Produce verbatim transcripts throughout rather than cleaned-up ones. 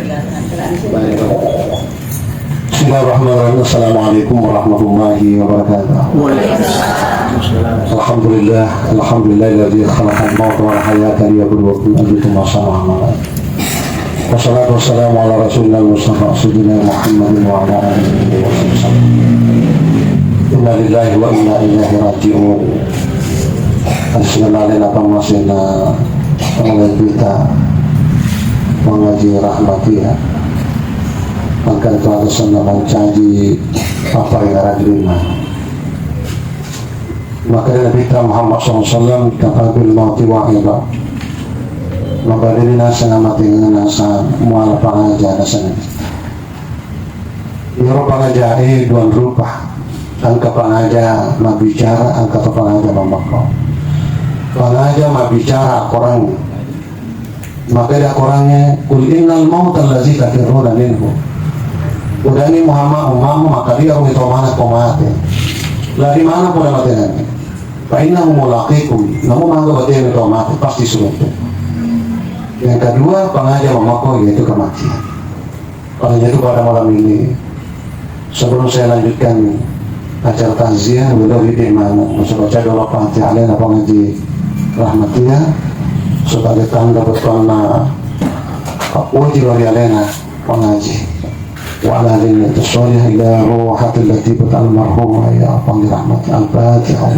Bismillahirrahmanirrahim. Assalamualaikum warahmatullahi wabarakatuh. Alhamdulillah, alhamdulillahilladzi khalaqal mauta wal hayata liyabluwakum ayyukum ahsanu amala. Wassalatu wassalamu ala rasulina Mustafa sayyidina Muhammadin wa ala alihi wa sahbihi. Inna lillahi wa inna ilaihi raji'un. Assalamualaikum warahmatullahi wabarakatuh. Mangaji rahmatiha. Engka tu aga senna mancaji apa yang ada di rumah. Makanya Nabi kita Muhammad sallallahu alaihi wasallam kafa bil mauti wa'idha. Mabadini nasang amatengan nasang muala pangaja nasang. Iyaro pangajae duang rupa. Engka pangaja mabbicara, engka to pangaja mammekko. Pangaja mabbicara akorang. Makanya akorangnge, "Qul innal mautal ladzi tafirruna minhu." Udangi Muhammad ummamu, maka dia rugi to mana ko mate. Lari mana pura mate nanti. Fa innahu mulaqikum. Namu mangga batena to mate, pasti suruntu. Yang kedua, pangaja mammekko yaitu kematian. Oleh itu pada malam ini, sebelum saya lanjutkan acara takziah, beliau di mana? Saya baca dulu Fatihah alena pangaji rahmatia sebagai tanda bettuanna wajib bagi alena pangaji. Wa ala alihi wa sahbihi ila ruhatil latifatil marhumah ya pangaji rahmat. Al-Fatihah.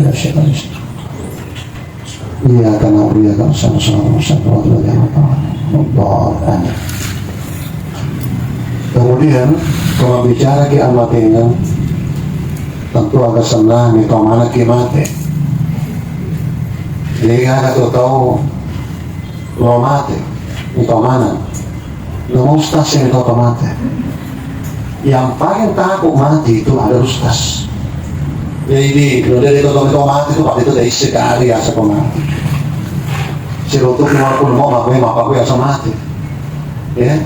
Iyyaka na'budu wa iyyaka nasta'in, ihdinas siratal mustaqim, siratal ladzina an'amta 'alaihim, ghairil maghdubi 'alaihim waladdallin. Kemudian, kalau bicara ke amatengan, tentu agak senang nih, to mana ki mate. Jadi, ada tuh tahu lo mate, nih to mana. Nama ustaz yang tahu mate. Yang paling takut mati itu adalah ustaz. Jadi, kalau dia tahu mati itu, waktu itu dari sekali ya, siapa mati. Si Lutu walaupun mau, mau, mau, aku yang sama mati. Ya,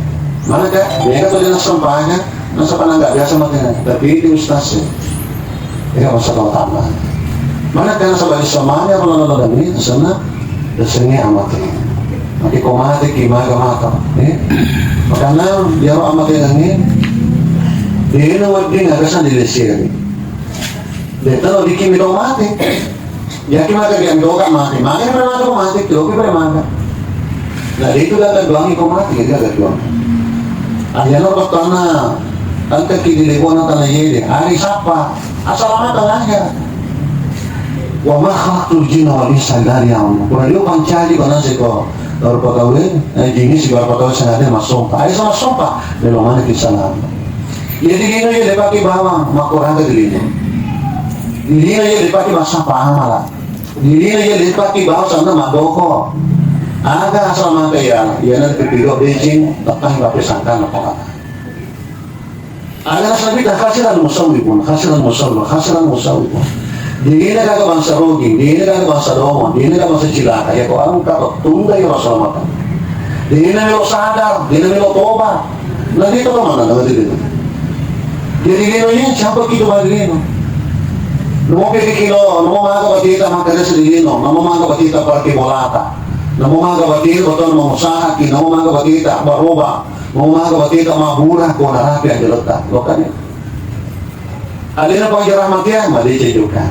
mana kak? Dia kan tadi nasempanya, nasempana nggak biasa mati. Tapi itu ustaz ya. Ega masalah utama. Mana kana sabari samanya, kalau lalu demi sana, dasarnya amati. Mati ko mati ki maga mata. Eh? Makana dia amati nangi. Dia wedding aga sandi lesiari. Dia tahu dikimi do mati. Yaki maga dia doga mati. Mati pernah mati ko mati, kilo pernah mati. Nah, itu gaga doangi ko mati, gaga doang. Ayana bettuanna engka ki di lebona tana yede, ari sappa, asalamateng aja. Wa ma khalaqtul jinna wal insa illa liya'budun. Pura dio pancaji bana seko rupa tauwe, eh, jingi si rupa tauwe sengaja massompa. Ai sama sompa, melo mana ki salam. Jadi lino ye depaki bawang, makoraga di lino. Di lino ye depaki massapa amala. Di lino ye depaki bawang sanna madoko. Aga asal mangka ya, ya nanti pido becing, tekan tapi sangkan apa. Aga nasabita khasiral musawwifun, khasiral musawwifun, khasiral musawwifun. Dina gaga bangsa rugi, dina gaga bangsa domo, dina gaga bangsa cilaka. Ya ko engka tunda ya Rasulullah. Dina melo sadar, dina melo toba. Nah, itu kemana dengan diri? Jadi lino ini siapa kita bagi lino? Namo peki kilo, namo maga batita makkeda sedilino, namo maga batita parki bolata, namo maga batita betul mau usaha ki, namo maga batita baroba. Mau maga batita mabura ko narapi aja letak lokane. Alena pang jara matia, madece jokana.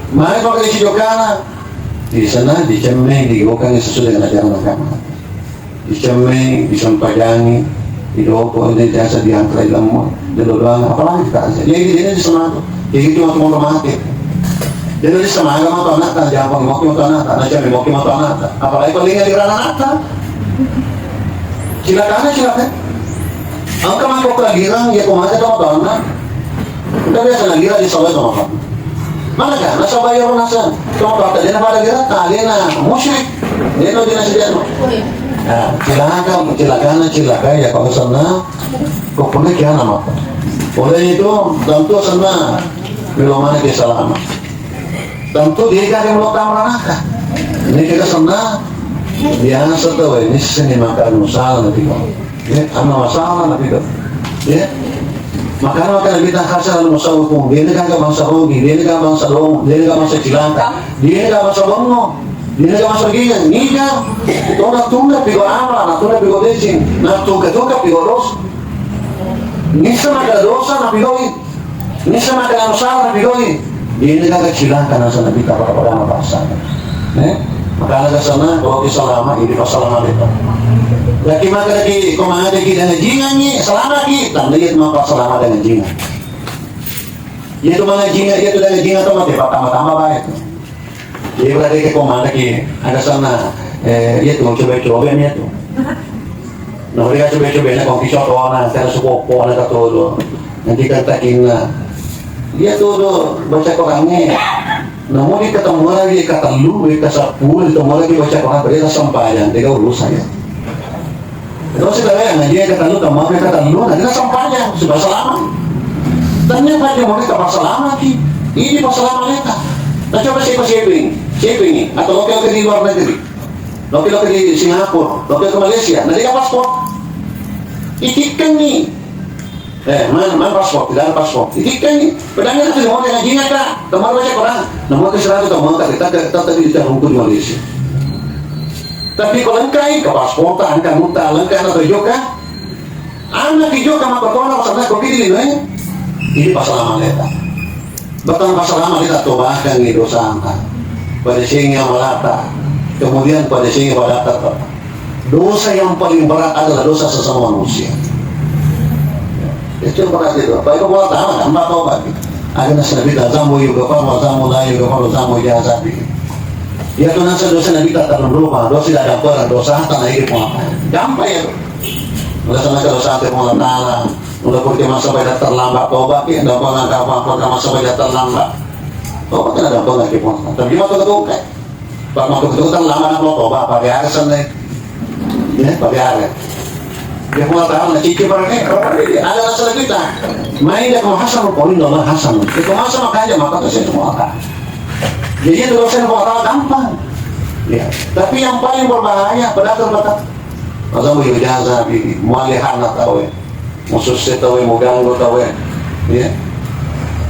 Mai pang dece jokana, di sana dicemme, digokangi sesuai dengan ajaran agama. Dicemme, disempajangi, didoko, ini jasa diangkrai lemmo, delo doang, apalagi kita aja. Ya ini, ini di sana tuh. Jadi cuma mau mati. Jadi di sana agama tuh anak, jangan mau mau tuh anak, anak jangan mau tuh anak. Apalagi paling di anak. Cilakana cilaka. Engka mangko kagirang, ya, ko mate to tona. Engka biasa nagira di sawah to mate. Mana kan? Nasaba ya nasang. To mate, dia pada gira, alena musyrik. Dia no, dia nasang. Nah, cilaka, cilakana cilaka, ya, kalau sana, kok pernah kiana mate. Oleh itu, tentu sana, belum mana dia selamat. Tentu dia kan yang mau tahu neraka. Ini kita senang. Biasa tuh, ini seni makan masalah nanti kok. Ya, karena masalah nanti kok. Ya. Makanya, makanya kita khasiral musawwifun. Dia ini kan bangsa rugi, dia ini kan bangsa domo, dia ini kan bangsa cilaka, dia ini kan bangsa bengong. Dina jama sergina, niga, tona tunda pigo amala, na tunda pigo deceng, na tungka-tungka pigo dosa. Nissa maka dosa na pigoi. Nissa maka anu salah na pigoi. Ini kan cilaka nasa Nabi ta pada-pada mapaksa. Eh? Maka ada sana, kalau kita selama, ini pas selama kita. Lagi maka lagi, kau mengajak kita ngajingan ni, selama kita, tanda dia mau pas selama dengan jingan. Iya tu mangajinga, iya tu dagajinga tu mate, pertama-tama baik. Iya berarti ke komanda ki, ada sana, eh, iya tu coba-coba ni tu. Nah, mereka coba-coba ni kongki contohna, cara supopo na katolo. Nanti kan takinna. Iya tu tu baca Qurannya. Namun di ketemu lagi katellu, di kesepuluh, ketemu lagi baca Quran, berarti sempajang, tiga urusan ya. Terus kita lihat, nah, dia kata lu, kamu apa kata lu, nah, kita sempajang, sudah selama. Ternyata dia mau kita selama ki. Ini pas selama kita. Nah, coba siapa siapa ini? Siapa ini? Atau lo ke di luar negeri? Lo ke di Singapura, lo ke Malaysia, nah, dia paspor. Ikikan nih. Eh, mana, mana paspor? Tidak ada paspor. Jadi kan ni, pedangnya tu mau dengan jinga ka, tempat baca Quran. Nama ke seratus tempat tak kita tak tak di tahun pun Malaysia. Tapi kalau engkai ke paspor tak, engkai muta, engkai nak tunjukkan. Anak hijau kamu bertolak sana kau pilih ni. Ini pasal amal ya. Betang pasal amal kita tobakan ni dosa angka. Pada sini amalata. Kemudian pada sini pada Dosa yang paling berat adalah dosa sesama manusia. Itu berarti itu. Baik Allah Ta'ala, hamba tobat. Ada nasa Nabi ta zambu yugafaru, zambu la yugafaru, zambu jaza bi. Ya tu nasa dosa Nabi ta tarun rupa, dosa tidak ada perang, dosa hata na hidup apa. Gampang ya. Udah sana ke dosa hati Allah Ta'ala. Udah pergi masa pada terlambat tobat, ya. Gampang angka apa-apa masa pada terlambat. Tobat kan ada perang lagi. Tapi mata terbuka. Pak Makku itu kan lama nak mau toba, Pak Biar sana. Ya, Pak Biar. Dia mau tahu nak cicip orang ni, orang ni ada rasa kita. Main dia mau hasan, kau ini Allah hasan. Itu masa makanya maka tu saya semua kan. Jadi itu dosa yang mau tahu gampang. Ya, tapi yang paling berbahaya pada tu kata. Masa mau jaza bi, mualihana tahu ya. Mususse tauwe, muganggu tauwe. Ya.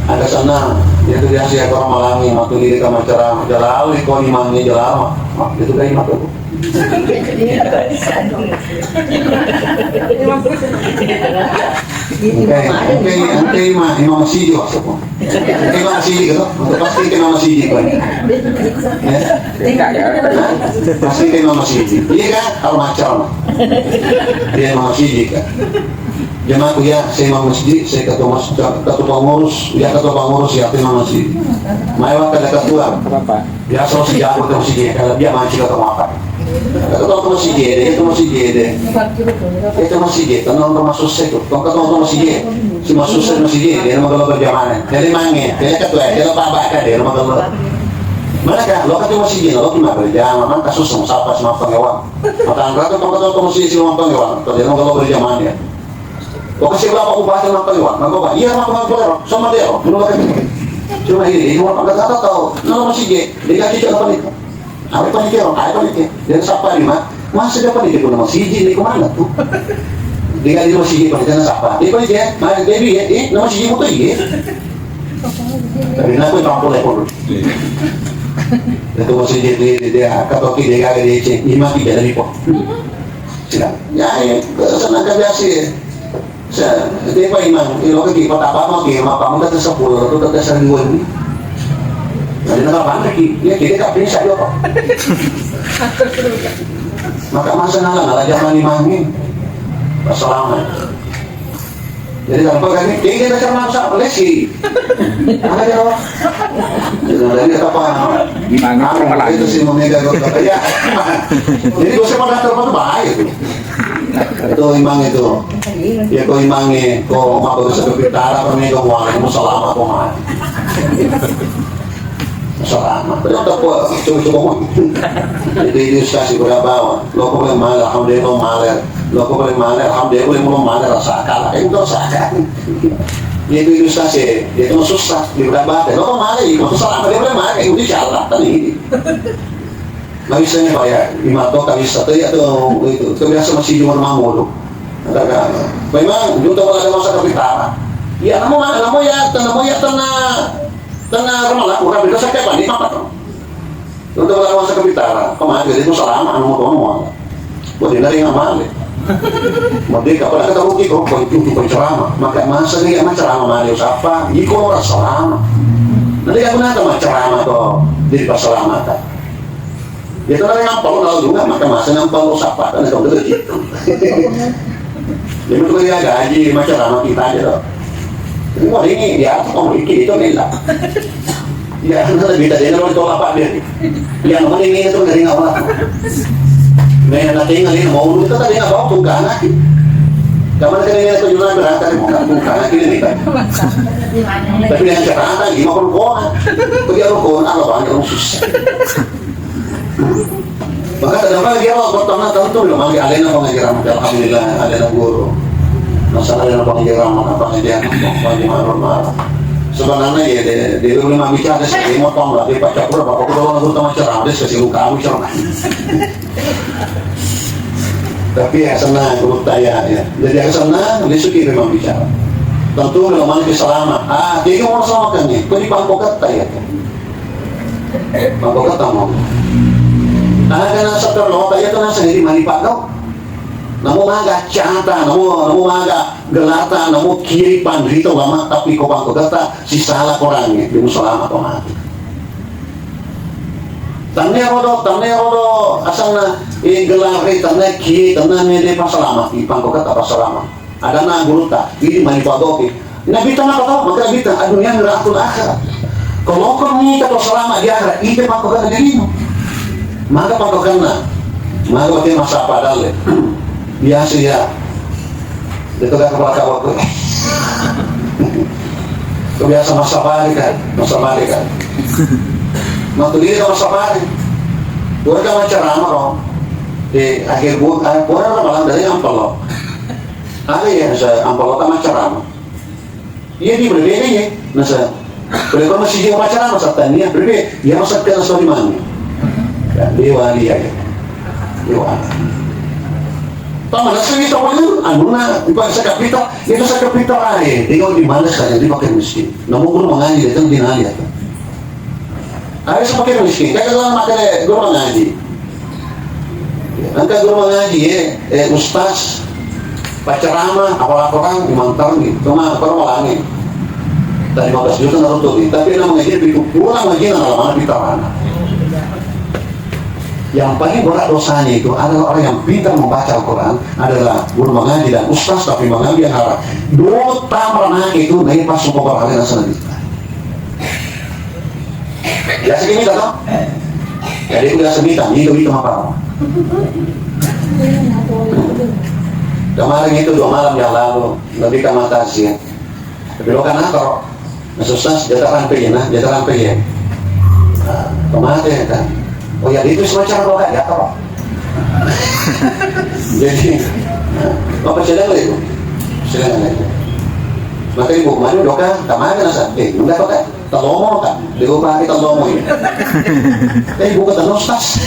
Ada sana, ya tu biasa ya orang malangi, matu diri kama ceramah. Jalalu iko imamnya jalalu. Wah, itu kan imam tu. Oke, oke, oke, imam, imam masjid juga, sopo. Oke, imam masjid gitu. Untuk pasti ke imam masjid gitu. Ya. Hah? Pasti ke imam masjid. Iya kan? Kalau macam. Dia imam masjid kan. Jamaah ku ya, saya imam masjid, saya ketua mas-, ketua pengurus, ya ketua pengurus, ya imam masjid. Maewa kada ketua. Biasa lo sijago ketua masjid, kalau dia manci ketua apa? Ketua ketua masjid, dia ketua masjid, dia ketua masjid, tenang ketua masjid, ketua ketua masjid, si masjid, masjid, dia nama kalau berjamaah, dia lima nge, dia ketua, dia apa apa kan, dia nama kalau. Mana kan, lo ketua masjid, lo cuma berjamaah, mana kasus sama siapa, sama pengawan. Maka angkat ketua ketua masjid, si orang pengawan, kalau dia nama kalau berjamaah, dia. Ko kasi bapa ko basa na taiwan, na bapa, iya, maka maka ko sama dia, menurut kami. Cuma ini, ini orang angkat kata tahu, nama masjid, dia kasih cara apa nih? Apa panitia? Apa panitia? Dia siapa nih, Mak? Masa dia panitia pun nama masjid ini kemana tuh? Dia kan di masjid panitia siapa? Dia panitia, mana dia dia, eh, nama masjid itu iya. Tapi nak pun tampil ya pun. Itu masjid dia, dia, dia, kata kita dia, dia cek, ini mati jadi kok. Sila. Ya, ya, sana kerja sih. Sa, de pa imang, ilo ki pataba mo ki, mappamu tette seppulo, tu tette seribu ni. Jadi nak apa lagi? Ya, kita tak bisa juga. Maka masa nala, nala zaman imang ni. Assalamualaikum. Jadi tanpa kami, kita tak sama-sama lesi. Ada jawab. Jadi apa? Imang itu Aku malah. Itu sih mau mega kota. Ya. Jadi dosa pada terpatu bahaya tuh. Itu imang itu. Ya, ko imang e, ko mabbarusa ke pitara, ko mega, waalaikumsalam, ko mati. Salama. Ternyata ko, coba-coba mo. Itu, itu ustaz ibu bawa. Lo ko boleh malah, alhamdulillah malah. Lo ko boleh malah, alhamdulillah boleh malah rasa akal. Eh, enggak rasa akal. Itu, itu ustaz ya, itu mah susah. Ibu bawa. Lo ko malah, itu salama, dia boleh malah, itu insyaallah tadi ini. Nggak bisa nih, Pak, ya. Lima toka bisa. Tuh, ya, tuh, itu. Itu biasa masih cuma mamuru. Katakan, memang, juta kalau ada masa kepitaran. Ya, namun, namun ya, namun ya, tengah, tengah ramalan, kurang beda, saya kayak panik, apa tuh? Untuk melakukan sekretara, kemarin itu selama anu mau mau. Buat dia dari ngamale. Merdeka, pada kata bukti kok, kok itu, itu penceramah. Maka masa dia macam ceramah, mari usapa, iko ora selama. Nanti aku nanti macam ceramah tuh, jadi paselamatan. Ya, kalau yang perlu lalu juga, maka masa yang perlu sapa, kan itu gitu. Jadi, itu dia gaji, macam ceramah kita aja tuh. Ini mau ini, ya, aku mau ini, itu nih lah. Ya, karena lebih tadi, kalau ditolak, Pak, dia. Ya, nomor ini, itu dari awal. Nah, nanti ngalih mau, itu tadi nggak bawa, bukan lagi. Kamu tadi ini, itu juga berangkat, bukan, bukan lagi, ini, kan. Tapi yang ceramah, lima puluh orang. Itu dia rukun, apa, banyak orang susah. Maka tadampa lagi Allah, pertama tentu memang alena pengajaran, alhamdulillah, alena guru. Masalah alena pengajaran, mana pengajaran, pengajaran normal. Sebenarnya ya, di, di rumah bicara saya motong lah, di Pak Capur, Bapak Kudo, Guru, teman ceramah, dia kasih luka, aku ceramah. Tapi ya senang, guru tanya, ya. Jadi ya senang, dia suki memang bicara. Tentu memang selamat. Ah, jadi orang selamatkan nih, kau di pangkok kata ya. Mabbagatamo. Aga naseng terlota, iya tu naseng idi mani paggau. Namo maga cata, namo, namo maga gelata, namo kiri panrita ulama, tapi ko bangko gata sisala korangnge, demu salama to mati. Tanne rodo, tanne rodo, asanna, eh, gelare, tanne kie, tanne mede pasalama, ipangko gata pasalama. Adanna gurutta, idi mani pagoki. Nabitta makkeda, makkeda Nabitta, "Ad-dunya mir'atul akhirah." Kalau kau mita to salama di akhirat, ite pakkokenna dirino. Maka pakkokenna, maka wate massappa dalle. Biasa ya. Itu kan kepala kawat tuh. Itu biasa massappa kan, massappa kan. Matu dia massappa. Buat kamu ceramah loh. Di akhir bulan, bulan Ramadan dari ampel loh. Ada ya, saya ampel loh, tamat ceramah. Iya, di berbeda ya. Nasa, boleh kau masih dia pacaran, masa tania, berbeda. Ya, masa kena suami mami. Ya, dia wali ya. Dia wali. Tahu mana sih, tahu mana? Anu, nah, bukan sakit pita, itu sakit pita aja. Dia kalau di mana saja, dia pakai miskin. Namun guru mengaji, dia kan dia nanya. Ada sebagian miskin, kan kalau makan guru mengaji. Engka guru mengaji, eh, eh, ustaz, pacarama, apala Quran, imantar nih, cuma Quran malangin. Tadi lima belas juta naruto nih, tapi yang mengaji lebih kurang lagi, nah, mana kita mana. Yang paling berat dosanya itu adalah orang yang pintar membaca Al-Quran, adalah guru mengaji dan ustaz, tapi mengambil yang haram. Dulu tamar anak itu, nah, ini pas sumpah berharga dan senang. Biasa gini, toh? Jadi, udah semita, gitu, gitu, apa? Kemarin itu, dua malam yang lalu, lebih ke mata sih. Tapi lo kan apa, kok? Nah, susah, jataran pe, nah, jataran pe, ya. Nah, kemana ya, kan? Oh, ya, itu semacam apa, kan? Ya, apa? Jadi, nah, apa sedang lagi? Sedang lagi. Maka ibu, mana, doka, kemana, nasa? Eh, enggak, kok, kan? Talomo kan? Dia lupa kita talomo ini. Eh, bukan ustaz.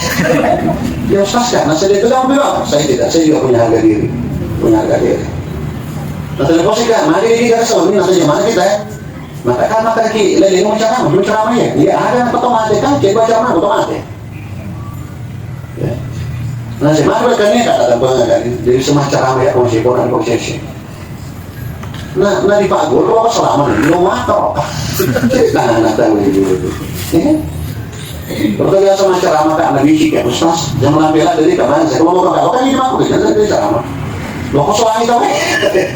Ya ustaz kan? Nah, saya itu kan bilang, "Saya tidak, saya juga punya harga diri." Punya harga diri. Nah, telepon sih kan, mari kita sama ini, nanti mana kita ya? Maka kan, maka lagi, lele mau ceramah, mau ceramah ya? Iya, ada apa tuh mati kan? Coba ceramah, apa tuh mati? Ya. Nah, saya mari kan ini kata telepon kan, jadi semua ceramah ya, konsep, konsep. Nah, nah, di Pak Guru, apa selama ini? Lo mata, apa? Nah, nah, tahu ini dulu. Ya kan? Waktu biasa macam ceramah, Kak, Nabi Cik, ya, Ustaz, jangan lambe lah dari kemarin. Saya ngomong, "Kak, kan ini aku, jangan dari ceramah." Lo kok selama itu, eh?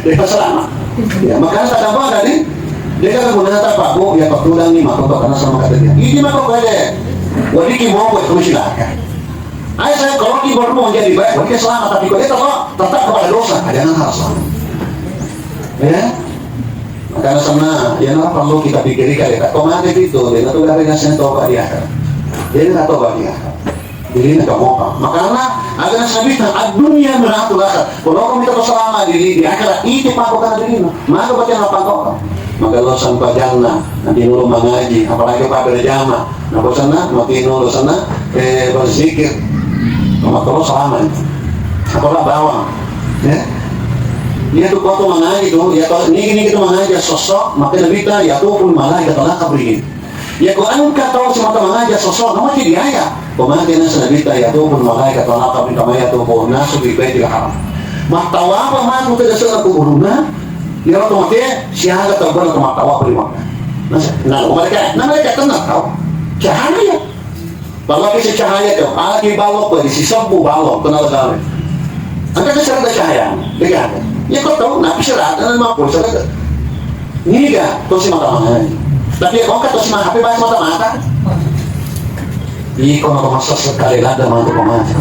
Dia selama. Ya, makanya tak ada apa tadi. Dia kan mengatakan, "Pak, Bu, ya, Pak, tulang nih, Mak, Bapak, karena sama kata dia." Ini mah kok aja. Wah, ini mau buat, kamu silakan. Ayo, saya kalau keyboard mau jadi baik, berarti selamat, tapi kalau dia tetap, tetap kepada dosa, ah, jangan harus selamat. Ya? Makanya sana, ya, kenapa perlu kita pikirkan, ya, kok mati gitu, dia tuh gak ada ngasih tobat dia. Dia nggak tobat dia. Jadi ini nggak mau, Pak. Makanya ada nabi kan, "Ad-dunya mir'atul akhirah." Kalau kau minta selama di, di akhirat, itu pakokan diri, maka baca apa kok? Maka lo sampajang, nanti lo mengaji, apalagi pada jamaah. Nah, bosanna, mati nolo sana, eh, berzikir. Maka lo salaman. Apa lah bawang? Ya. Iya tu kau tu mangaji tu, ya kau ni, ni kita mangaji sosok, maka Nabi ta, "Yatuful malaikat ala qabrihi." Ya kau engka tau semata mangaji sosok, nama jadi ayah. Pemake naseng Nabitta, "Yatuful malaikatu ala qabri kama yatufun nasu fi baitil haram." Mattawaf matu tedde sena kuburuna, iyaro to mate siaga tau bana to mattawaf di Makkah. Naseng, na malaika, na malaika tenang tau. Cahaya. Bawaki sicahaya to, alaki balok ko disisebbu balok kenal gawe. Engka kesarata cahaya, dega. Ya kau tahu, nabi serata dan mampu serata. Niga, tosi mata mana? Tapi ya kau kan tosi mata, tapi bahas mata-mata. Iko maka masa sekali lada mantu pemata.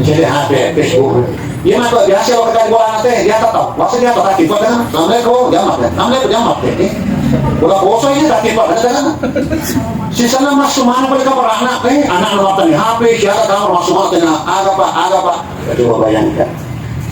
Jadi H P, Facebook. Iya mah, biasa orang kali bola nate, dia tak tahu. Masa dia tak tahu, tiba dengan, "Assalamualaikum, jamat ya. Assalamualaikum, jamat ya." Eh, bola kosong ini tak tiba dengan. Sisana masuk mana pada kamar anak, eh, anak nomor tanya H P, siapa kamar masuk mana tanya, "Ada, Pak, ada, Pak." Coba bayangkan.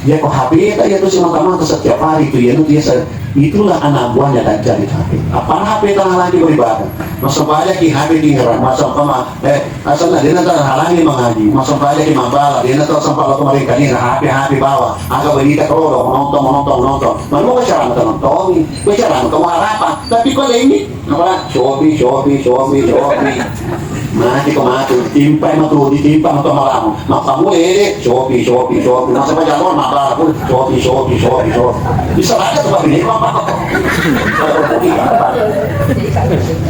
Ya kok H P tak ya tuh cuma teman tuh setiap hari itu ya, itu biasa. Itulah anak buahnya Dajjal itu H P. Apa H P tanah lagi beribadah? Masuk banyak di H P tinggal, masuk apa mah? Eh, Asal na dena tau halangi mangaji, massempajang ki mabbala, dena tau sempat lo kemarin kali na H P, H P bawa, aga berita kerodo, menonton, menonton, menonton. Mana mau bicara nonton, bicara nonton, mau apa? Tapi kok ini, apa? Shopee, Shopee, Shopee, Shopee. Mati kau mati, timpai matu, ditimpa matu malamu. Maka mulai deh, Shopee, Shopee, Shopee. Masa pajalan mabbala pun, Shopee, Shopee, Shopee, Shopee. Bisa aja tuh, Pak, ini apa?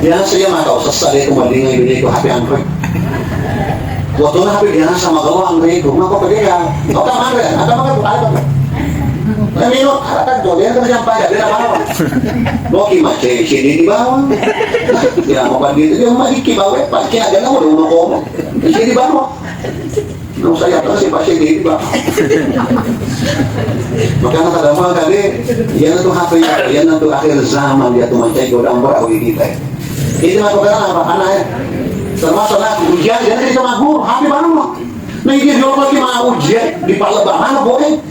Biasa ya, mah, kau sesat deh, kembali dengan ini, itu H P Android. Waktu na H P biasa, maka lo Android itu, maka apa dia? Kau tak ada, ada maka bukan apa? Nah, ini lo, ada kan tuh, dia kan yang pajak, dia apa? Lo ki macet, sini di bawah. Ya, mau pada dia, dia mau di bawah, pakai aja, nggak udah, udah ngomong. Sini di bawah. Nggak usah ya, terus ya, pasti di bawah. Makanya kadang kali, ya, itu H P ya, ya, itu akhir zaman, ya, tuh, macet, godang, berat, kita. Itu mah bukan apa, anak ya. Termasuk anak ujian, dia nanti sama guru, H P baru mah. Nah, ini dia lagi mau ujian, di Palembang, mana boleh?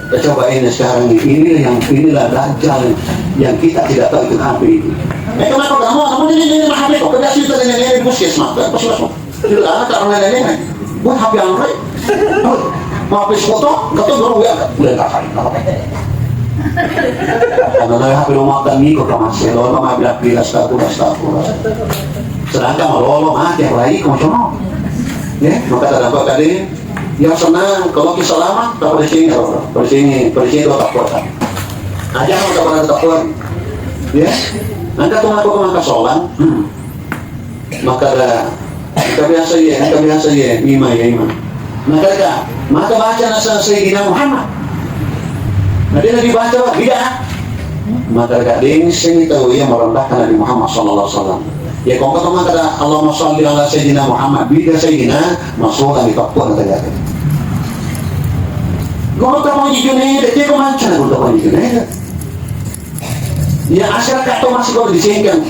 Kita coba ini sekarang ini, inilah yang, inilah Dajjal yang kita tidak tahu itu H P itu. Eh, kenapa kamu, kamu ini, ini, H P kok, kita cerita dengan ini, puskesmas, kan, puskesmas. Tidak ada karena nenek. Buat H P Android. Mau H P foto, nggak tahu baru ya. Udah nggak kali. Karena dari H P rumah tangga kok masih lo, lo mau bilang bilas, tak pulas, tak pulas. Sedangkan malolo mati, apalagi kau cuma. Ya, maka tak dapat tadi. Yang senang, kalau kita selamat, tak pada sini, tak pada sini, pada sini dua tak kuat. Aja mau tak pada tak kuat. Ya, anda tuh ngaku ke Makasolang, hmm. Makkeda, engka biasa iye, engka biasa iye, ima iye, ima. Makkeda, maka baca nasa Sayyidina Muhammad. Nabi, Nabi baca, bid'ah. Makkeda, deng seng tau iya merendahkan Nabi Muhammad sallallahu alaihi wasallam. Ya, kau kata makkeda, "Allahumma salli ala Sayyidina Muhammad," bid'ah Sayyidina, masuk kami kapur, kata dia. Gua tak mau jujur nih, dia kau mancan, gua tak mau jujur nih. Ya, asyarakat to masih kau disingkan.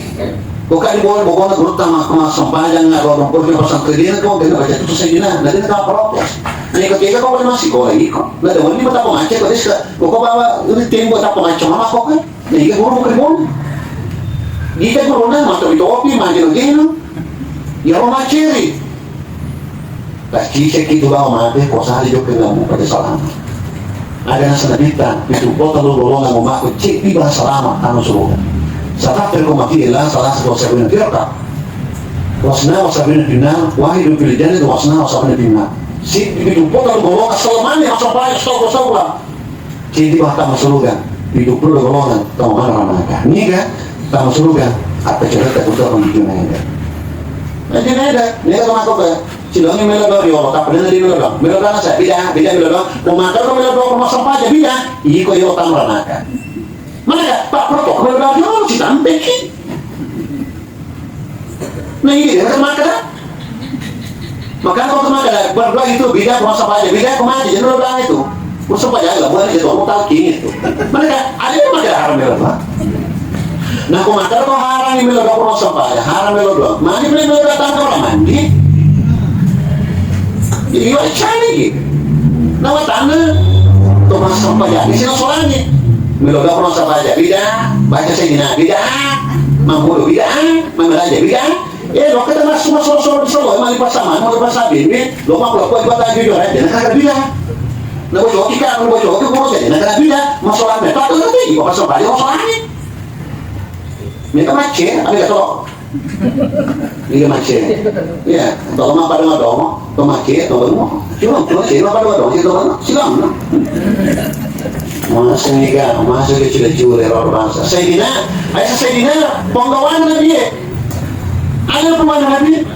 Kau kan boleh, pokoknya guru tama, tama sempajang, nggak, kau kumpul di pesantren, dia kau kena baca itu Sayyidina, nanti kau protes. Nah, ketika kau boleh masih kau lagi kau. Nggak ada, ini betapa macet, kau diska-, kau, kau bawa ini tim buat apa macam apa kau kan? Nah, iya guru bukan guru. Kita guru nah, mata di topi, maju lagi, no. Ya, mau maceri. Taccicekki tu lao mate, ko sali jokka lammu pada salama. Aga naseng Nabitta, pitu puluh tellu golongan umakku ceddi bawang salama tama suruga. Satattari ko mati illa salah satu sabina firqa. Wasna wa sabina finnar, wahidun fil jannah, wasna wa sabina finnar. Si pitu puluh tellu golongan selamanya masuk baik, astagfirullah. Ceddi bawang tama suruga, pitu puluh golongan tama manrang naraka. Niga tama suruga, apa cerita kuda pun Junaida. Nah, Junaida, niga tama kau ke, cilongi melo doang, yo, tak pernah di melo doang. Melo doang saya, beda, beda melo doang. Mau makan kau melo doang, rumah sampah aja beda. Iko yo tama naraka. Mana ya? Pak Proto, melo doang, yo, si tampeki. Nah, ini dia, kan makan. Maka aku tuh makan, berdua itu beda, aku masak aja beda, aku mati, jadi lo bilang itu. Aku sempat jalan, bukan itu, aku talking itu. Mereka, ada yang makan haram ya, Pak? Nah, aku makan, kok haram ini, lo aku masak aja, haram ya, lo doang. Mati, beli, beli, datang ke orang mandi. Jadi, yuk, cari gitu. Nama tanah, tuh masak aja, di sini soalnya. Melo doang purna sampaja bid'ah, baca Sayyidina bid'ah, mammudu bid'ah, mammalaja bid'ah. Eh, lo kata masuk masuk solo solo mali pasaman, mali pasabi, lo makku lo koi kota jujur aja, nah kata bid'ah. Nah, bocor kita, nah, bocor itu kurus aja, nah kata bid'ah, masalah mereka tuh nanti, ibu pasal balik masalahnya. Mereka macet, ada kata lo. Iya, macet. Iya, tolong apa dong, dong? Kok macet, tolong. Cuma, cuma sih, apa dong, dong? Itu kan silam, no? Masa ini kan, masa dia cure-cure, luar biasa. Sayyidina, ayo Sayyidina, penggawa Nabi ya. Ada penggawa Nabi.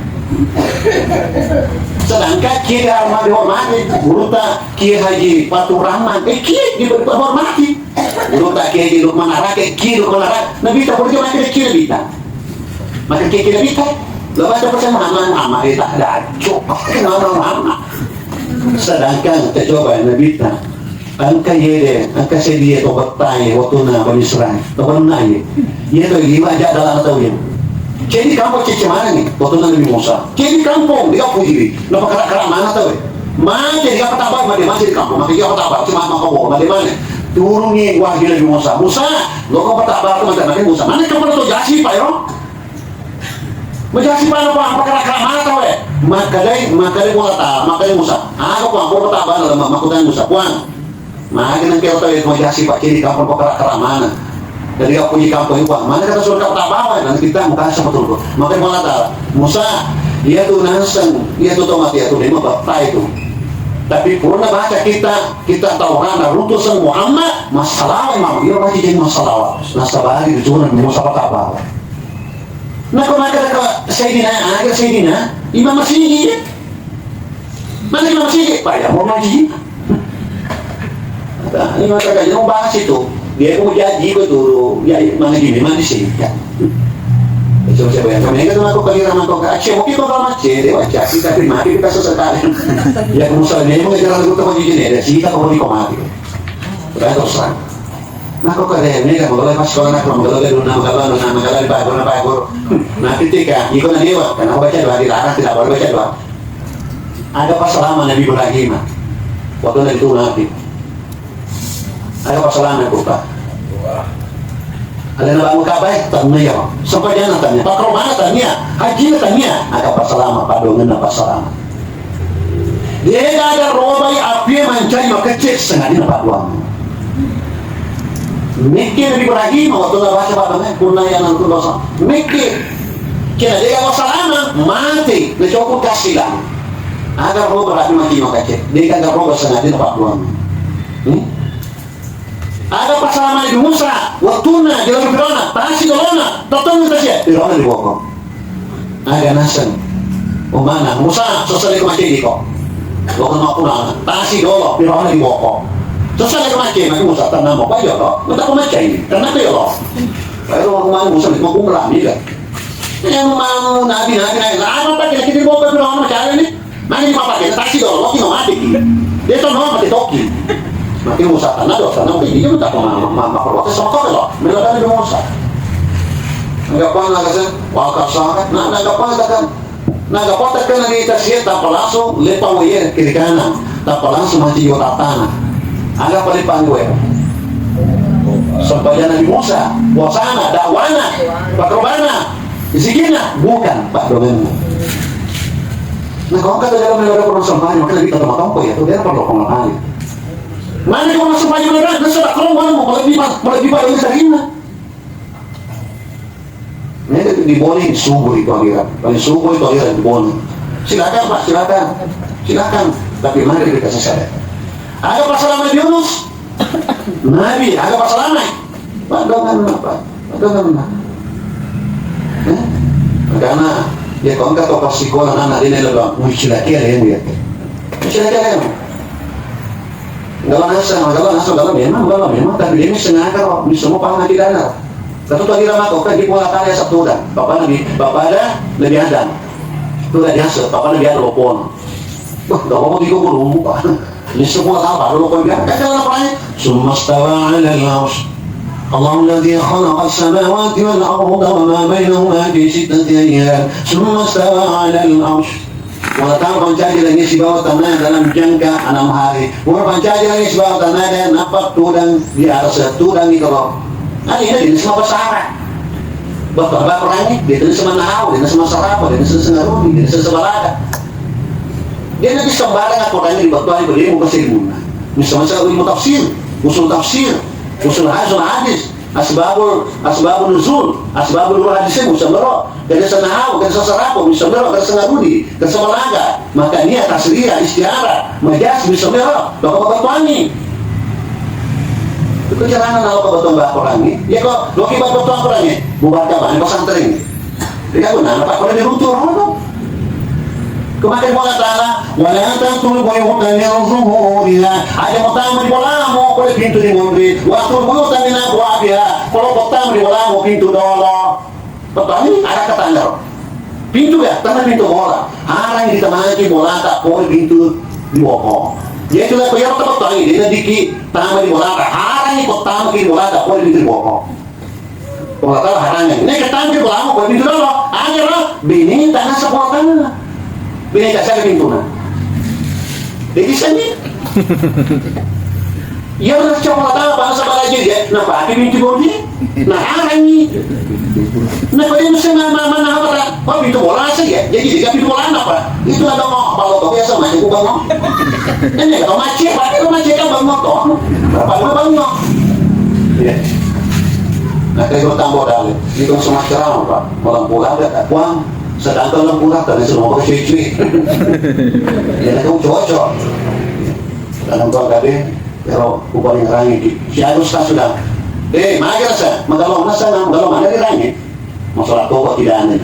Sedangkan kita hormati, hormati, guru tak Kiai Haji Fatur Rahman, eh, Kiai dihormati. Guru tak Kiai Haji Lukman Arake, Kiai Lukman Arake. Nabi tak boleh macam Kiai Nabi tak. Maka kira-kira kita, lo baca pesan Muhammad, Muhammad, eh, tak ada, cuk, kenapa Muhammad? Sedangkan kita coba Nabi ta, engka yede, engka sedie to bettai, waktuna Bani Israel, to bennai. Iya to, lima aja dalam tau ya. Jadi kampung cece mana nih? Waktuna Nabi Musa. Jadi kampung, dia puji, lo pakara-kara mana tau ya? Mate dia pataba, mate, mate di kampung, mate dia pataba, cuma mau kau, mate mana? Turungi wahyu Nabi Musa. Musa, lo kau pataba tu mate, mate Musa. Mana kau pernah tu jasi, Pak, yo? Majasi pada Puang, pakara-kara mana tau, eh? Makkedai, makkedai Puang Allah Ta'ala, makkedai Musa. Aga Puang, Puang Allah Ta'ala, ma-, makkutana Musa, Puang. Magi nengke tau, eh, majasi, Pak, jadi kampung pakara-kara mana? Jadi kau puji kampung, Puang. Mana kata surga tak bawa, nanti kita muka sama turun. Makanya Puang Allah Ta'ala, Musa, iya tu naseng, iya tu tomat, iya tu memang bapak itu. Tapi purna baca kita, kita Taurat, nah, utusan Muhammad, masalah, Imam, iya baca jadi masalah. Nasabari, itu Musa tak bawa. Nako makkeda ko Sayyidina, aga Sayyidina? Imam Masigi. Mana Imam Masigi? Pak, ya, mau ngaji. Nah, ini mata kaji, mau bahas itu. Dia mau janji betul. Ya, mana gini, mana sih? Ya. Coba saya bayangkan, mereka tuh aku kali ramah kok, Aceh, mungkin kok sama Aceh, dia wajah, tapi mati kita sesekali. Ya, kamu salah, dia mau ngejar lagu tuh, mau jujur ya, ada sih, kita mau di komati. Udah terus terang. Makko kare mega magolo pas sekolah nak magolo ke luna magolo luna magolo di bagor na bagor. Nah, ketika iko na dewa, karena baca doa dilarang, tidak boleh baca doa. Ada pas selama Nabi Ibrahim, waktu Nabi itu Nabi. Ada pas selama buka. Ada na bangun kabai, tanya ya. Sampai dia tanya, Pak Romana tanya, Haji tanya, ada pas selama, Pak Dongen apa selama. De'gaga robai apie mancaji makecce sengadina padduanna. Mekke Nabi Ibrahim, waktu la baca padduanna, kunna ya nang dosa. Mekke. Kena de'gaga salama, mate, nacopot kasilang. Aga roba rapi mati makecce, de'gaga roba sengadina padduanna. Hmm? Aga pasalama Nabi Musa, wettunna dilalu Firauna, tasi dolona, tettong tasi, Firauna diboko. Aga naseng. Umana, Musa, sessaleko macediko. Boko mappuna, tasi dolo, Firauna diboko. Sessaleko macediko, Musa, tenang, mau aja lo. Minta pemacai, karena apa ya lo? Ayo, umana Musa, mau kumlami kan. Yang mau nabi, nabi, nabi, lama tak kita, kita bawa ke Firauna macam ni. Magi dipapake, tasi dolo, ki no mati ki. Dia to no mati toki. Maki Musa tanah dosa, no, ini dia minta pemaaf, ma-, ma-, ma-, protes sama kau lo. Mila tadi Musa. Enggak pernah kata, wah kasar, nah, nah, enggak pernah kata. Nah, enggak pernah kena di tasi, tanpa langsung, lepa waye, kiri kanan. Tanpa langsung mati jiwa tanah. Ada apa lepa gue? Sampai Nabi Musa, puasana, dakwana, pakrobana, zikirna, bukan, Pak, domenmu. Nah, kalau kata dalam negara perlu sempajang, maka lebih ketemu tompo ya, tuh dia perlu pengawalan. Mana kalau sempajang negara, nasa tak kalau mana mau lebih, lebih pada kita terima. Ini di Bone subuh itu aliran, paling subuh itu aliran di Bone. Silakan Pak, silakan, silakan. Tapi mari kita sadar. Ada pasalama Yunus, Nabi, ada pasalama. Pak, domenna, Pak, Pak, domenna. Eh? Karena dia kau enggak tahu pas sekolah anak dia nelo doang, mucilaki ada yang dia. Mucilaki ada yang. Enggak langsung, enggak langsung, enggak memang, enggak memang. Tapi dia ini sengaja kok, bisa mau paham tidak ada. Satu tadi lama kok kan di pola tali satu dah. Bapak Nabi, Bapak ada Nabi Adam. Itu udah biasa, Bapak Nabi Adam lopon. Wah, enggak apa-apa, tiga puluh, Pak. Ini semua sabar, lu kau bilang, kata apa nih? Summa stawa 'alal 'arsy. Allahul ladzi khalaqas samawati wal arda wa ma bainahuma fi sittati ayyam. Summa stawa 'alal 'arsy. Wa ta'ala pancaji langi sibawa tanah dalam jangka enam hari. Wa pancaji langi sibawa tanah dan nampak tudang di atas tudang itu loh. Nah, ini jenis apa syarat? Bapak-bapak ini, dia jenis sama nahau, dia jenis sama sarapa, dia jenis sama rudi, dia jenis sama balada. Dia nanti sembarang aku tanya di batuan, di beliau mau kasih guna. Misalnya saya ilmu tafsir, usul tafsir, usul hadis, usul hadis. Asbabul, asbabun nuzul, asbabul nuzul hadis e musamero, kada sanahau, kada sasarapo musamero, kada sangarudi, kada sabalaga, makania, tasria, istiara, majas musamero, loko babatuangi. Itu carana naloko batuang Al-Quran ni. Ya ko, loki batuang Al-Quran ni, bubarka bani pesantren. Iya, gunana, Pak, kalau diruntuh, apa? Kemarin Allah Ta'ala, "Wa la taqtulu buyutan min zuhuriha." Aja' mutama di bolamu, pole pintu di munri. "Wa taqtulu buyutan min abwabiha." Kalau kau tama di bolamu, pintu dolo. Petani, ada ketanda. Pintu ya, tama pintu bola. Harang ditamaki bolata, pole pintu di boko. Jadi, kalau kau yang petani, dia diki tama di bolata. Harang ikut tama di bolata, pole pintu di boko. Pengetahuan harangan. Ini ketangkep lama, kau pintu dulu. Ada lah, bini tanah sekolah tanah. Bini kasar pintu nah. Jadi sini. Ya, udah coba tahu, bangsa balaji dia. Nah, pakai pintu bodi. Nah, harangi. Nah, pada musim mana, mana apa tak? Oh, pintu bola saja. Jadi, dia pintu bola apa? Itu ada mau, kalau kau biasa main, bukan mau. Ini kalau macet, pakai macet kan bang motor. Berapa lu bang motor? Iya. Nah, kayak gue tambah dalil. Ini kan semua ceramah, Pak. Malam bola ada tak? Uang. Sedangkan lembu rata, dia semua pakai cuy-cuy. Ya, itu cocok. Dalam tuan kade, kalau upah yang rangi, si Agus tak sudah. Eh, mari rasa, magalong masa, magalong ada di rangi. Masalah kok tidak ada.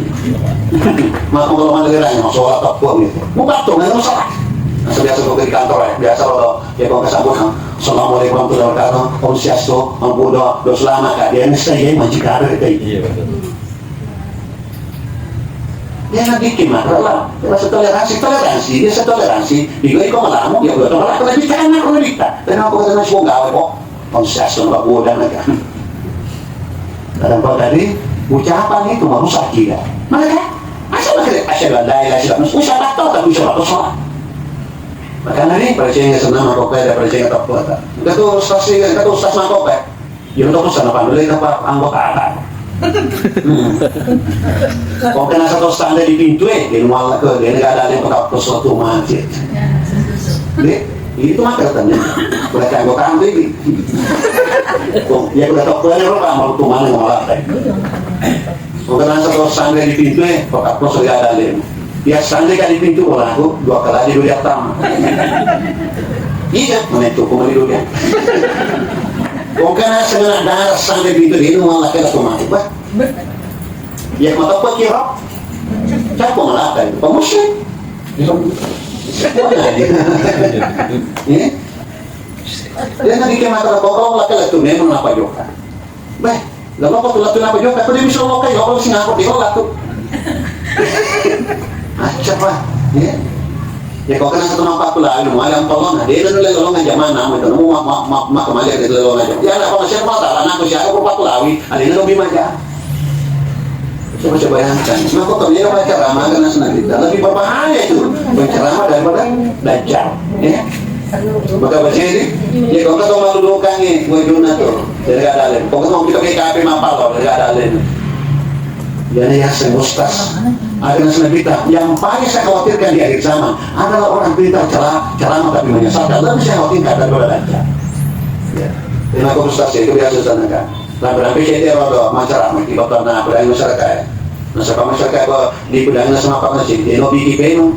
Mau magalong ada di rangi, masalah tak kuat gitu. Mau patung, nggak masalah. Nah, biasa kok di kantor ya, biasa kalau ya, kalau kesambut, "Assalamualaikum warahmatullahi wabarakatuh, Om Swastiastu, Om Buddha, do selamat, Kak." Dia mesti ya, majikare, kayak gitu. Iya, betul. Jangan bikin masalah. Rasa toleransi, toleransi, dia toleransi. Digo iko malamu, ya udah, toleransi, kalau bicara anak, kalau kita. Dan aku kata, "Nah, semua gawe kok." Om Swastiastu, Pak Buddha, mereka. Kadang kau tadi, ucapan itu merusak kita. Mereka, asal mereka, "Asyhadu an la ilaha illallah." Usah tak tahu, tapi usah tak sholat. Makanya nih, percaya senang apa, ada percaya tak kuat. Kata ustaz sih, kata ustaz apa? Ya, untuk sana pandai apa anggota apa? Hmm. Kok kena satu standar di pintu, eh, di luar ke, dia nggak ada yang kota sesuatu macet. Nih, itu mah katanya. Udah kayak anggota apa ini? Kok, ya, udah tahu, apa mau tuh mana mau apa? Kok kena satu standar di pintu, eh, kota pos nggak ada lem. Ya, standar kan di pintu, orang aku dua kali aja dua jam. Iya, mana itu, kok mau dua jam? Kok kena setengah darah sampai pintu dia, mau laki atau mati, bah? Ya, mata apa kira? Siapa ngelakar itu? Pak Muslim. Ya. Dia nanti ke mata apa, kalau laki itu memang apa juga? Bah, gak apa-apa tuh, latu apa juga? Aku dia bisa lokal, ya Allah, sih ngapa dia latu? Acca, Pak. Ya. Ya, kau kena satu nampak pula, anu, ada yang tolong, nah, dia nanu lelong aja mana, mau itu, mau ma-, ma-, ma-, ma-, kembali ke lelong aja. Ya, ada apa, siapa tahu, anakku siapa, aku Pak Kulawi, ada yang lebih aja. Coba, coba bayangkan. Nah, kok kami pakai ceramah, karena senang kita. Lebih berbahaya itu. Berceramah daripada dajjal. Ya. Maka baca ini, ya, kau kata malu dokangi, wajuna tuh. Jadi ada lagi. Kau kata mau kita kayak kafe mapal, jadi ada lagi. Jadi ya, saya ustaz. Ada yang senang kita. Yang paling saya khawatirkan di akhir zaman adalah orang pintar cara, ceramah tapi menyesatkan. Lebih saya khawatirkan daripada dajjal. Ya. Terima kasih ustaz, ya, itu biasa saya tanyakan. Nah, berarti saya dia rodo masyarakat, mesti bapak na, berani masyarakat. Nasaba masyarakat ko di pedang nasaba apa masih, dia no biki penu.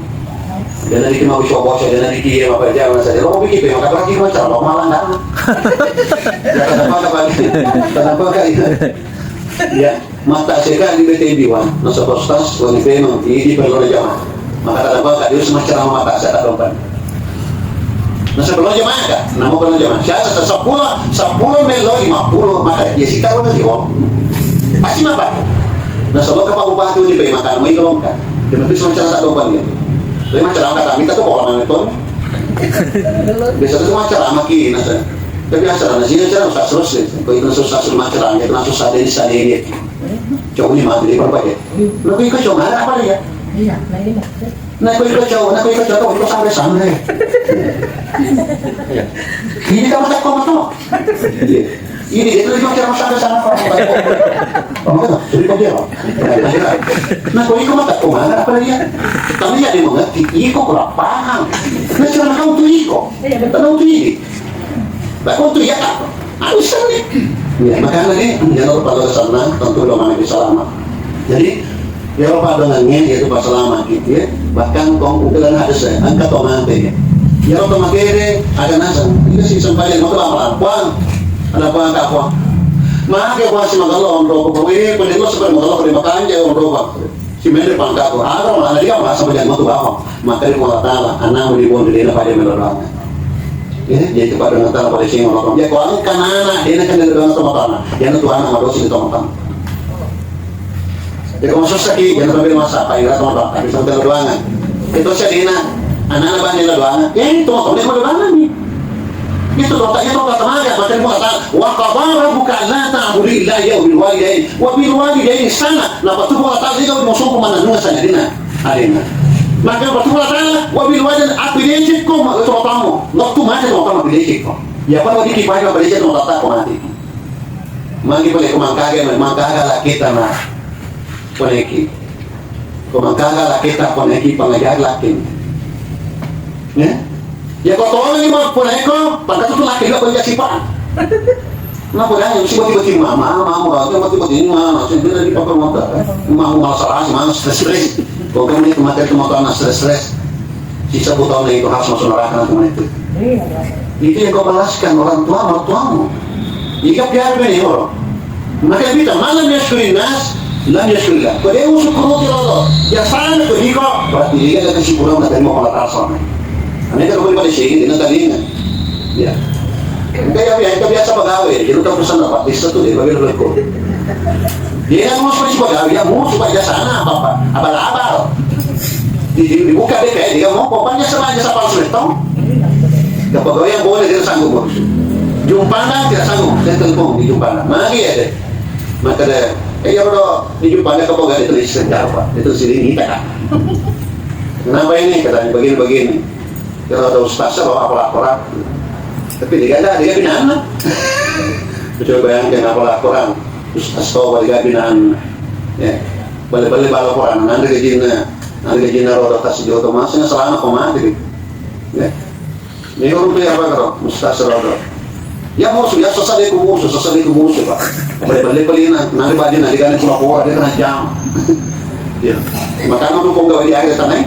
Dia nanti mau coba, dia nanti dia mau kerja, masa dia mau biki penu, kata lagi macam apa malah nggak. Ya, kenapa, kenapa, kenapa kayak gitu? Ya, mata saya kan di B T B wan, nasaba ustaz, wani penu, ini perlu jamaah. Maka tak apa, tak harus macam mata saya tak dopan. Nasaba perlu jamaah kan? Namo perlu jamaah. Siapa sa-, sepuluh, sepuluh melo lima puluh, maka dia sih tahu nanti, oh. Pasti apa? Nasaba ke Pak Bupati ini, Pak, makan mie dong kan. Dia nanti semua cara tak dopan dia. Tapi macam apa kami tak tahu orang itu. Biasa tuh macam apa ki, nasa. Tapi asal nasi aja usah terus ya. Kau itu susah suruh macam apa, itu susah dari sana ini. Cowok ini mati di berapa ya? Lebih ke cowok apa ya? Iya, nah ini. Nah, ko iko cowok, nah, ko iko cowok, iko sampai-sampai. Iya. Ini kamu tak koma tuh. Iya. Ini dia tuh cuma sampai sana, Pak. Kamu kan, jadi kok dia, Pak. Nah, ko iko mata koma, apa dia? Tapi ya dia mengerti, iko kurang paham. Nah, cuma kamu tuh iko. Iya, betul. Kamu tuh ini. Nah, kamu tuh ya, Pak. Harus nih. Ya, makanya nih, jangan lupa lo sana, tentu lo mana bisa lama. Jadi, ya lo pada nangnya, ya itu pas lama gitu ya. Bahkan kong ukiran hadis ya, angkat kong nanti ya. Ya lo tuh makanya ada nasa, ini sih sampai yang mau tuh apa? Puang, ada puang tak puang. Maka puang si magalong, rokok, rokok, rokok, rokok, rokok, rokok, rokok, Simende pangkatku, aga mana dia masa majang matu bawang. Maka di Allah Ta'ala, anakmu di bondo dia pada melo doang. Ya, jadi pada Allah Ta'ala pada sing Allah. Ya, kau angka anak, dia kan melo doang sama tanah. Dia tuh anak madosi di teman. Jadi kalau susah ki, jangan sampai masa apa yang teman. Tapi sampai doangan. Itu saya dina, anak-anak banyak doangan. Ya, itu mau teman doangan nih. Itu kota, itu kota temaga, bahkan kota, "Wa qadha rabbuka alla ta'budu illa iyyahu wa bil walidaini, wa bil walidaini ihsana." Napattu Puang Allah Ta'ala, "Ega musungku manennungeng sangadinna adenna." Maka napattu Puang Allah Ta'ala, "Wa bil walidaini, appedecekko ma-, to bapammu." Wettu mate to bapammu, appedecekko. Ya, apa wajib kipaja appedecekko, mata ko mati. Magi pale ko mangkaga, mangkaga lakkita na. Poneki. Ko mangkaga lakkita, poneki pangajari lakki. Ya? Ya, ko tolong ni, Mak, poneko, pangkatu tu lakki lo ko jasipa. Nah, ko dang, si boti-boti mama, mama, mama, boti-boti mama, sendiri di papa mata. Mama, mama, salah, mama, stres, stres. Ko kamu ni kematian itu mata, stres, stres. Sisa puluh tahun itu harus masuk neraka nanti menit itu. Itu yang kau balaskan orang tua, orang tuamu. Jika biar bini orang. Maka kita malam ya syukurin nas, lam ya syukurillah. Kau dia musuh kuruti Allah. Ya sana kau diko, berarti dia ada kesyukuran dari mau Allah Ta'ala. Ini kan boleh pada sini, dengan tadinya. Ya. Kayak biasa, biasa pegawai, jadi udah pesan apa? Bisa tuh dia bagi dulu. Dia yang mau seperti pegawai, ya mau supaya sana apa-apa, abal-abal. Di, di, dibuka deh kayak dia mau pokoknya sama aja sapal seletong. Kepegawaian boleh, dia sanggup ngurus. Jumpana tidak sanggup, saya telepon di Jumpana. Mari ya deh. Maka deh, eh ya udah di Jumpana kepegawai itu istri apa? Itu sini kita kan. Kenapa ini? Katanya begini-begini. Kalau ada ustaz apa apa laporan. Tapi dia ada, dia binaan. Coba bayangkan apa laporan. Ustaz tahu dia binaan. Ya. Balik-balik laporan, nanti ke Cina. Nanti ke Cina roda tas joto masnya selama kau mati. Ya. Ini orang tuh apa kalau ustaz roda. Ya musuh, ya sasa de ku musuh, sasa de ku musuh, Pak. Balik-balik pelina, nanti baju nanti kan pura-pura dia kena jam. Ya. Makanya lu kok gak diakhir tanai.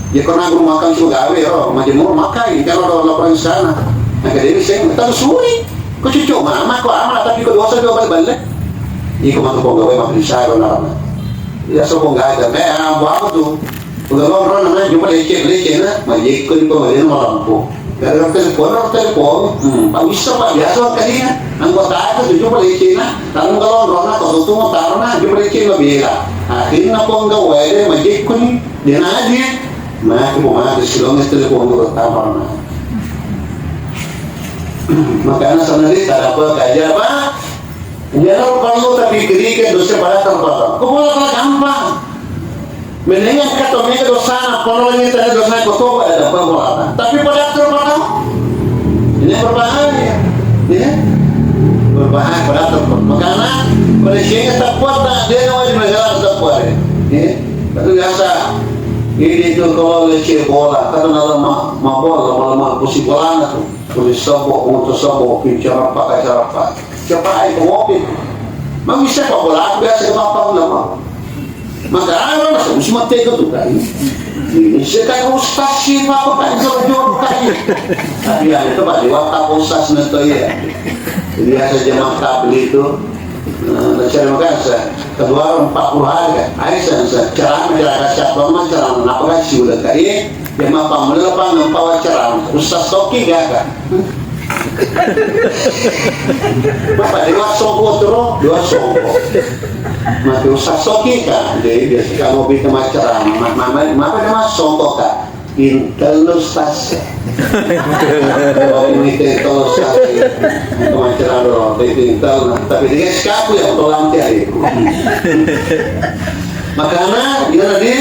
Ya karena guru makan sudah gawe ya, majemur makai, kalau ada laporan sana. Nah, ke Dewi saya, kita suri. Kok cucu mama, kok ama, tapi kok dosa juga balik-balik. Iko matu kok gawe makan saya kalau nama. Ya sokong gawe, eh, apa tuh? Udah lo orang namanya cuma lecet-lecet na, majekko di pengadilan malampu. Gara-gara telepon, orang telepon, hmm, Pak bisa Pak, biasa Pak kalinya. Anggota itu tuh cuma lecet na, kalau kalau orang kau tuh mau taruh na, cuma lecet na bela. Akhirnya penggawe deh, majekko nih, dia nanya, mati mau mati silongnya telepon dulu tamar na. Makanya sana dia tak apa aja Pak. Jangan perlu tapi kerikil dosa pada terpotong. Kok malah gampang? Mendingan kata mega dosana, polo ni tadi dosa ko toba ada apa apa. Tapi pada terpotong. Ini berbahaya. Ya. Berbahaya pada terpotong. Makanya pada sini tak kuat tak dia wajib negara tak kuat. Ya. Itu biasa. Ini itu kalau lecet bola, kata dalam ma, ma bola, malam malam pusi bola tuh. Pusi sebo, untuk sebo, pincara apa, acara apa. Siapa itu ngopi? Mami siapa bola? Aku biasa ke apa nama? Maka ada masuk musim mati itu tuh kan. Ini saya kayak ustaz sih, apa kan jor-jor kan. Tapi ya itu Pak, di waktu ustaz nanti ya. Biasa jamaah tabligh itu. Nah, saya makan saya. Kedua empat puluh hari kan. Ayo saya, saya ceramah, ceramah siapa mah ceramah apa kan sih udah kayak. Dia mah apa mulai apa nampak wawancara. Ustaz Toki gak kan? Bapak dia songko terus, dia songko. Mati Ustaz Toki kan, jadi biasa kamu bikin wawancara. Mama, mama, mama dia mah songko kan? Intel Ustaz. Kalau ini Intel Ustaz, itu wawancara lo, itu Intel. Tapi dia sekaku ya, tolong cari. Makanya, dia tadi,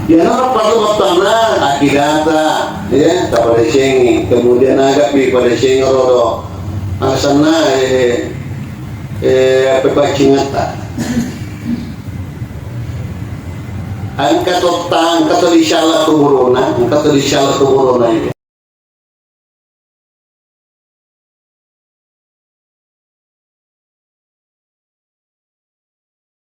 dia nolak pada waktu akidata. Ya, tapadecengi. Kemudian agapi padecengi rodo. Alasanna, eh, eh, pepaccingetta. Engka to ta-, engka to disiala kuburuna, engka to disiala kuburuna itu.